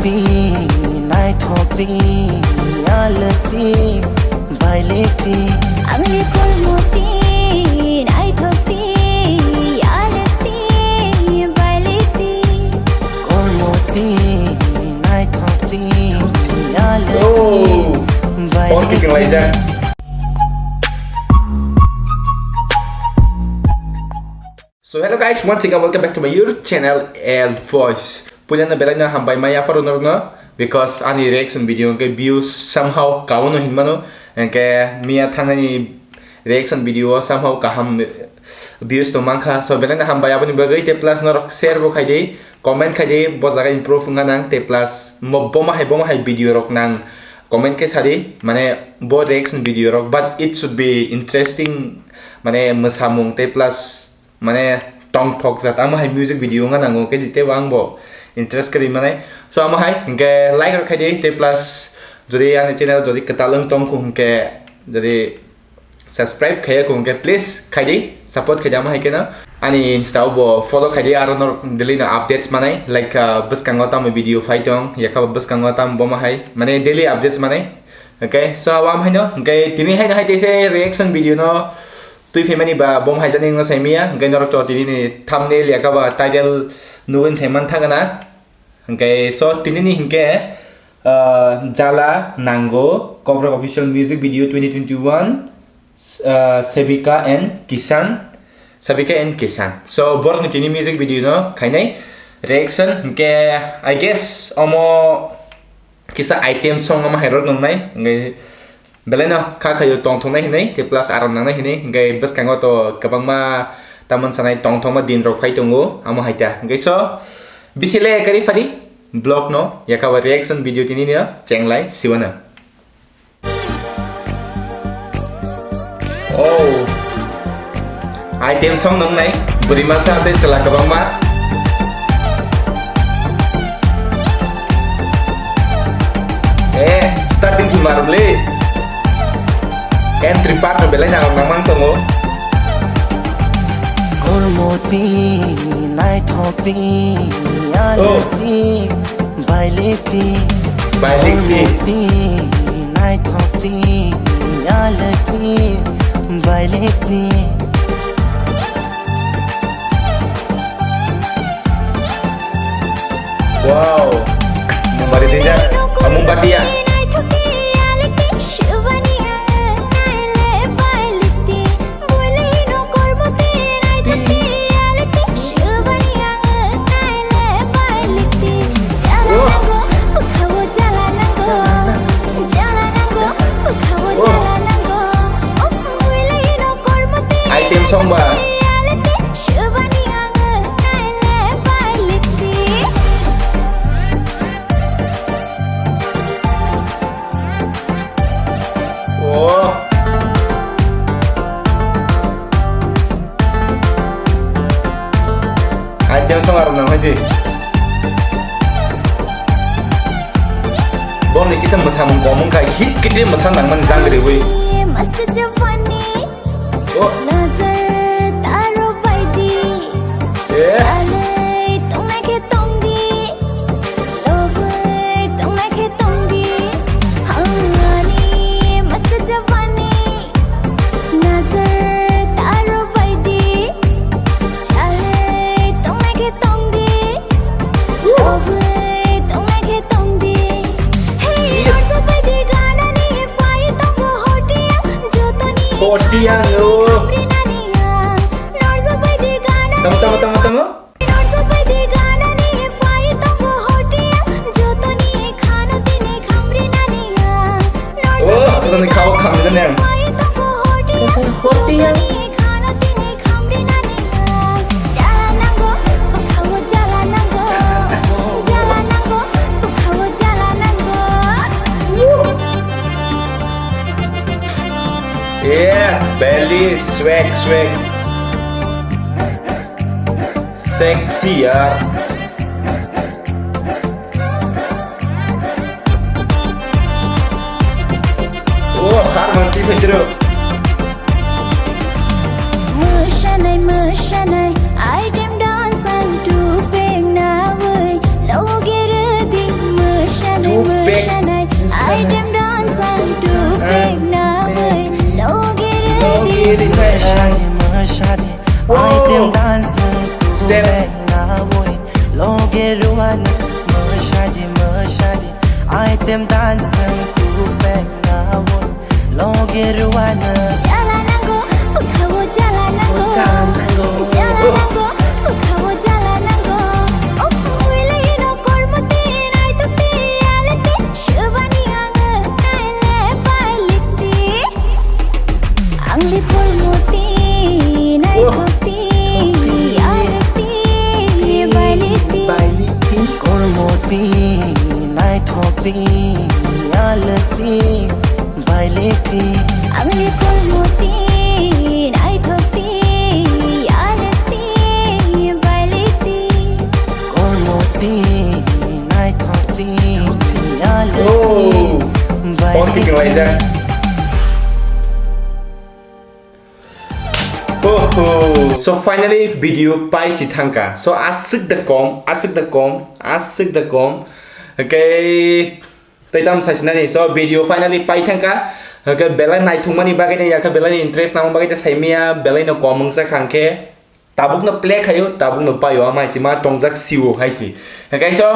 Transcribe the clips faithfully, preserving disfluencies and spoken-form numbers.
Ti, naithok ti, yalwk ti, bailik ti. Ang le kormo ti, naithok ti, yalwk ti, bailik ti. Kormo ti, naithok ti, yalwk ti, Oh, bailik ti. So hello guys, once again welcome back to my YouTube channel L Voice. Puilano belai no hambai maya pharo norokno, because ani reaction video hwnkhe views somehow kaono hinmano, hwnkhe miya thangnani reaction video o somehow kaham views tong mankha. So belai no hambai aboni bagwi, te plus norok share bo khaidi, comment khaidi, bo jaga improve wngna nang, te plus mo-, bomo hai bomo hai video rok nang comment khe sadi, mane bo reaction video rok, but it should be interesting, mane mwsamung te plus mane tongthok jat, amo hai music video wngna nango, khe jitebo ang bo interest kwrwi manai. So amo hai hwnkhe like rok khaidi, tei plus jodi ani channel jodi kwtal wng tong kho hwnkhe, jodi subscribe khaiya kho hwnkhe please khaidi, support khaidi amo hai kheno. Ani Insta o bo follow khaidi, aro no daily no updates manai, like, uh, bwskango tamo video phai tong, yakha bwskango tamo bomo hai, mane daily updates manai. Okay, so amo haino, hwnkhe tini haino hai teisa reaction video no twi phaimani ba bom hai jani wngno saimaya, hwnkhe norok to tini ni thumbnail yakha ba title nugwi saiman thangana. Hwnkhe so tini ni hwnkhe, ah, Jala Nango Kokrok official music video twenty twenty-one, ah, Sevika and Kishan, Sevika and Kishan. So borok ni tini music video no khainai reaction, hwnkhe I guess omo kisa item song omo hai rok nungnai, hwnkhe belai no kha khaio tongthoknai hinwi, tei plus aram nangnai hinwi, hwnkhe bwskango to kwbangma tamon sanai tongthokma din rok phai tongo, amo hai ta. Hwnkhe so, bisi le kari phari vlog no, yakha ba reaction video tini no chenglai siwano. Oh. Item song nungnai, bwrwi masa tei chwla kwbangma. Eh, starting thwima rwmli. Entry part no belai nang nangmang tongo. Kormo ti, naithok ti, Oh. yalwk ti, bailik ti. Bailik ti. Kormo ti, naithok ti, yalwk ti, bailik ti. Wow. Mumbati tijak. Amung batia. Item song ba. Oh. Item song aro nang haisi. Boni kisa mwsamung komung khai hit kiti mwsa nangmani jangriwi. Oh. Eh. Hotiya yo. Tamo, tamo, tamo, tamo. Oh, totoni khao khamjani ang. Yeah, belly swag, swag. Sexy, yaar. Oh, har manti phetro. Mwsanai, mwsanai, item dance ang tupeng nawi, logo gere di Ruana, mashadi, mashadi, item dance nang tu pek na won, loge ruana. Jala nango, bukhawo jala nango. Jala nango, bukhawo jala nango. Of, muile ino kormo te, nai to te, ale te, shubani ang nai le pai lik te. Angli kormo te, nai Oh. to te, ale te, bai lik te. Kormo te, naithok te, alak te, bailek te. Angli kormo te, naithok te, alak te, bailek te. Kormo te, naithok te, alak te, Oh. bailek te. Oho. So finally video pai si thangka. So aswk da kom, aswk da kom, aswk da kom. Okay. Tei tam saisinani. So video finally pai thangka. Okay, belai naithokmani bagwi tei yakha belai interest nangma bagwi tei saimaya belai no kom wngsa khangkhe. Tabuk no play khayo, tabuk no payo, ama hai si ma tongjak siwo hai si. Hingke so,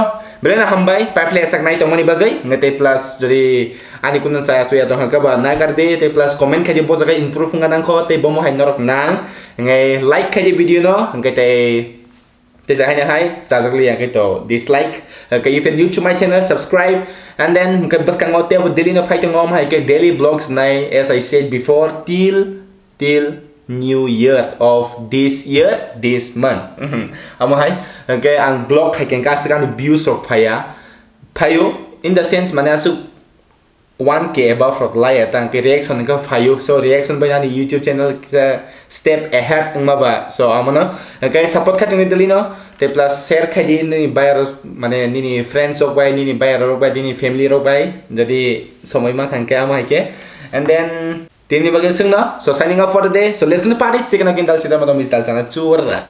belai no hambai, pai play sak nai tongmani bagwi. Hingke tei plus jodi ani kuno chaya chuya tong hingke ba naikar di, tei plus comment khaidi bo jaga improve wngna nangkho, tei bomo hai norok nang. Hingke like khaidi video no, hingke tei, tei sa hai na hai, chajak liya hingke to dislike. Hingke if you're new to my channel, subscribe. And then hingke bwskango tei bo daily no phai tongo, ama hai ke daily vlogs nai, as I said before, till till new year of this year, this month. Mhm. Amo hai, hingke ang vlog khai kengka aswk ani views rok phaiya. Phaio, in the sense, mane aswk one K above rok laiya, tang ke reaction hingke phaio. So, reaction bai ani YouTube channel kisa step ahead wngma ba. So, amono, hingke support khai tongni daily no, te plus share khai di nini bayar, mane nini friends rok bai, nini bayar rok bai, nini family rok bai, jodi somoi ma thangke amo hai ke. And then, Tini bagwi swngno, so signing off for the day. So let's go to party, second again, dal sida madam is dal chana churra.